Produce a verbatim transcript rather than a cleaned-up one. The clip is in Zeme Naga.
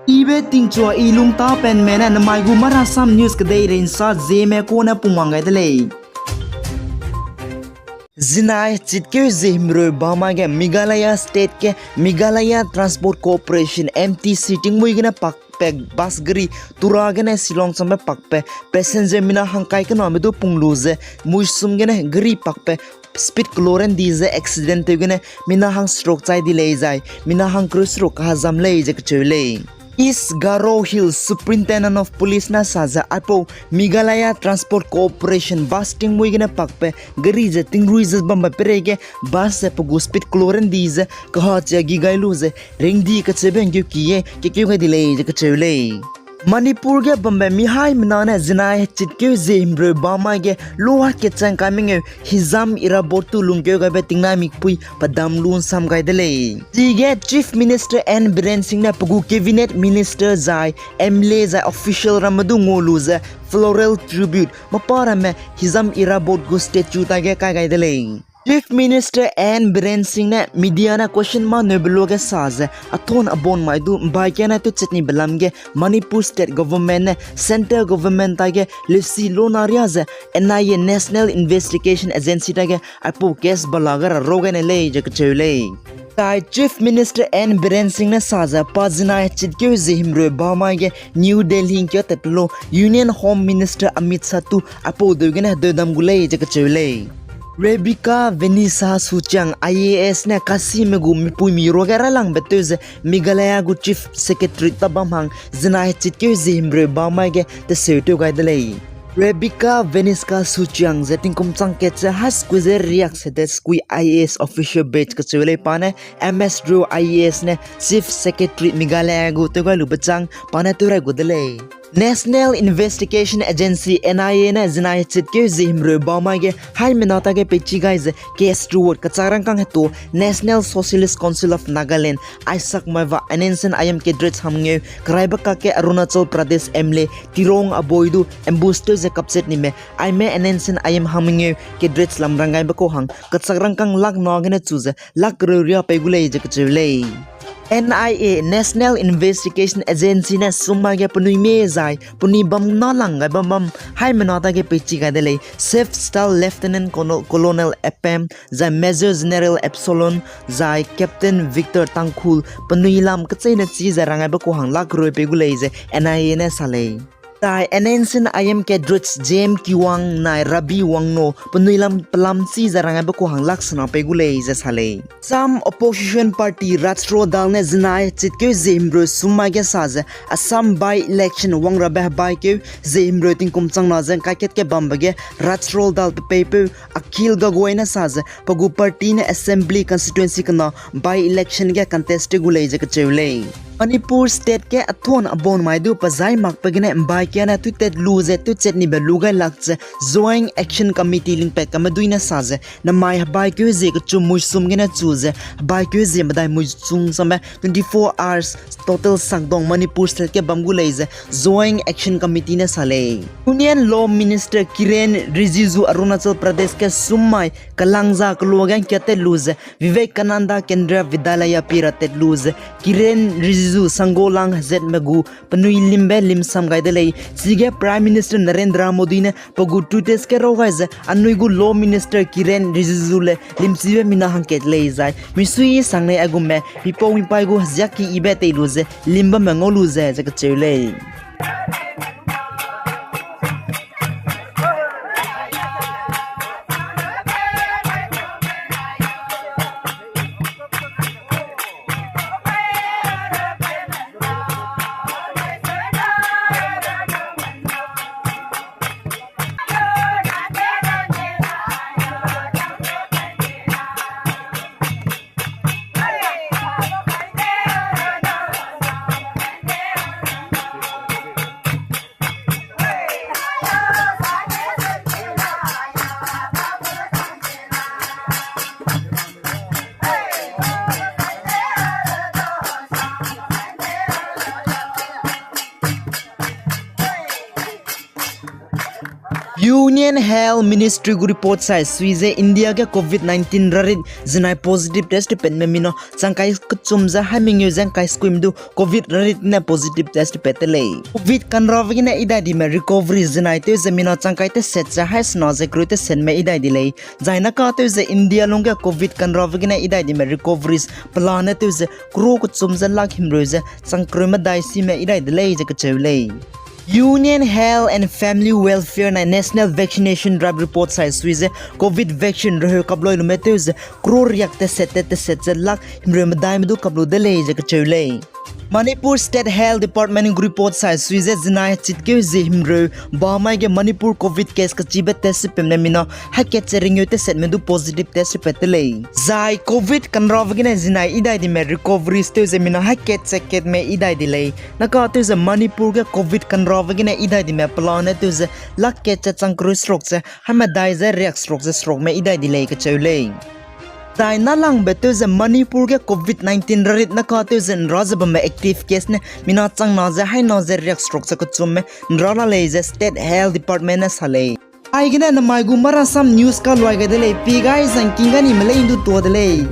Ibe tingchua i lungtapenme ne namai gu Marasam News kedeirei nsa zieme kune pungwang gai de lei. Zinai chitkeu zie himreu bamai ge Meghalaya State ge Meghalaya Transport Corporation, M T C tingmuî gene pakbe bus gari Tura gene Shillong changbe pakbe passenger mina hangkai kename du pung lu ze muisum gene gari pakbe speed kelo rendi ze accident tew gene mina hang seruk chai di lei zai mina hang kereu seruk kahazam lei ze kacheu lei. East Garo Hills Superintendent of Police ne sa ze aipau Meghalaya Transport Corporation bus tingmuî gene pakbe gari ze tingrui ze bambe peireige bus ze pe gu speed kelo rendi ze kahachia gi gai lu ze ringdi kacheube nggeuki e kekeu gai di lei ze kacheu lei. Manipur ge bambe mi haimena ne zinai chitkeu zie himreu bamai ge luha kechang kai mengeu Hijam Irabot tu lungkeu gaibe tingnai mikpui pedam lu nsam gai de lei. Chige Chief Minister N Biren Singh ne pe gu Cabinet Minister zai M L A zai official ramme du ngua lu ze floral tribute mapa ramme Hijam Irabot gu statue taige kai gai de lei. Chief Minister N Biren Singh ne media ne question ma neube luage sa ze, athon abon mai du mbai kane tewchet nibe lam ge Manipur State Government ne Central Government taige lesi lona ria ze N I A National Investigation Agency taige aipau case bala ge ra rau gaine lei ze kacheu lei. Zai Chief Minister N Biren Singh ne sa ze pa zinai chitkeu zie himreu bamai ge New Delhi ngkia tat lu Union Home Minister Amit Shah tu aipau deu gene hedeudam gu lei ze kacheu lei. Rebecca Vanessa Suchiang I A S ne kasime gu mipuimi ruage railangbe tew ze Meghalaya gu Chief Secretary tabam hang zinai chitkeu zie himreu bamai ge teseu tew gai de lei. Rebecca Vanessa Suchiang ze tingkum chang kat ze haskui ze riak sede skui I A S official batch kacheu lei pa ne M S Rao I A S ne Chief Secretary Meghalaya gu tew gai lube chang pa ne tew rai gu de lei. National Investigation Agency, N I A ne zinai chitkeu zie himreu bamai ge haimena taige peichi gai ze case reward kachak rangkang hetu National Socialist Council of Nagaland, Aisak Maiva, N S C N I M cadres hangmengeu, keraibe kakge Arunachal Pradesh M L A Tirong Aboi du ambush tew ze kapchat nime, aime N S C N I M hangmengeu cadres lam ranggaibe kau hang kachak rangkang lak na gene chu ze lak kereu ria pei gu lei ze kacheu lei. N I A, National Investigation Agency ne summai ge penui mie zai penui bam na lang gai bam bam haimena taige peichi gai de lei. Chief Staff Lieutenant Colonel, Colonel Epem, zai Major General Absalom, zai Captain Victor Tangkhul, penui lam kecheîne chi zai ranggaibe kau hang lak kereu pei gu lei ze N I A ne sa lei. Zai N S C N I M cadres J M Kiwang nai Rabi Wangno penui lam pelam chi zai ranggaibe kau hang lak sena pei gu lei ze sa lei. Assam Opposition Party Rajrao Dal ne zinai chitkeu zie himreu summai ge sa ze Assam by-election wangrabe hebaikeu zie himreu tingkum changna ze ngkai kat ge bambe ge Rajrao Dal pe peipeu Akhil Gogoi ne sa ze pe gu party ne Assembly Constituency kena by-election ge contest tew gu lei ze kacheu lei. Manipur State ge athon abon mai du pe zai makbe gene mbai kiane tewtat lu ze tewchat nibe lu gai lak ze Joint Action Committee lingpat kamedui ne sa ze namai hebaikeu zie kechum muisum gene chu ze hebaikeu zie medai muisum sangbe twenty-four hours total sakdong Manipur State ge bam gu lei ze Joint Action Committee ne sa lei. Union Law Minister Kiren Rijiju Arunachal Pradesh ge summai kelangza keloa ge ngkiatat lu ze Vivekananda Kendriya Vidyalaya pie ra tat lu ze Kiren Rijiju Sangolang hezatme gu penui limbe limsam gai de lei. Chige Prime Minister Narendra Modi ne pe gu Twitter ge raw gai ze anui gu Law Minister Kiren Rijiju le limchibe mina hangkat lei zai misui sangne aigumme mipau mipaî gu heziak ki yibe tei lu ze limbamme ngau lu ze ze kacheu lei. Union Health Ministry gu report sai sui ze India ge covid nineteen rarit zinai positive test tepatme mina changkai kechum ze hai mengeu ze ngkai skuime du covid rarit ne positive test tepat de lei. Covid kanrabe gene idai dime recovery zinai tew ze mina changkai teset ze hai sena ze kereu tesetme idai di lei. Zai naka tew ze India lungge covid kanrabe gene idai dime recoveries pelane tew ze crore kechum ze lakh himreu ze chang kereu medai sime idai de lei ze kacheu lei. Union Health and Family Welfare nai National Vaccination Drive report sai sui ze covid vaccine reheu kaploi lume tew ze crore riak teset te teset ze lakh himreu medaime du kaplu de lei ze kacheu lei. Manipur State Health Department gu report sai sui ze zinai chitkeu ze himreu bamai ge Manipur covid case kachibe test tepatme mina hai kat ze ringeu tesetme du positive test tepat de lei. Zai covid kanrabe gene zinai idai dime recoveries tew ze mina hai kat ze katme idai di lei. Naka tew ze Manipur ge covid kanrabe gene idai dime pelane tew ze lakh kat ze chang kereu seruk ze hai medai ze riak seruk ze serukme idai di lei kacheu lei. Zai nalangbe tew ze Manipur ge covid nineteen rarit naka tew ze nra ze bamme active case ne mina changna ze haina ze riak seruk ze kechumme nra la lei ze State Health Department ne sa lei. Aigene namai gu Marasam News kaluai gai de lei, pi gai zangking ga nime lei ndu tua de lei.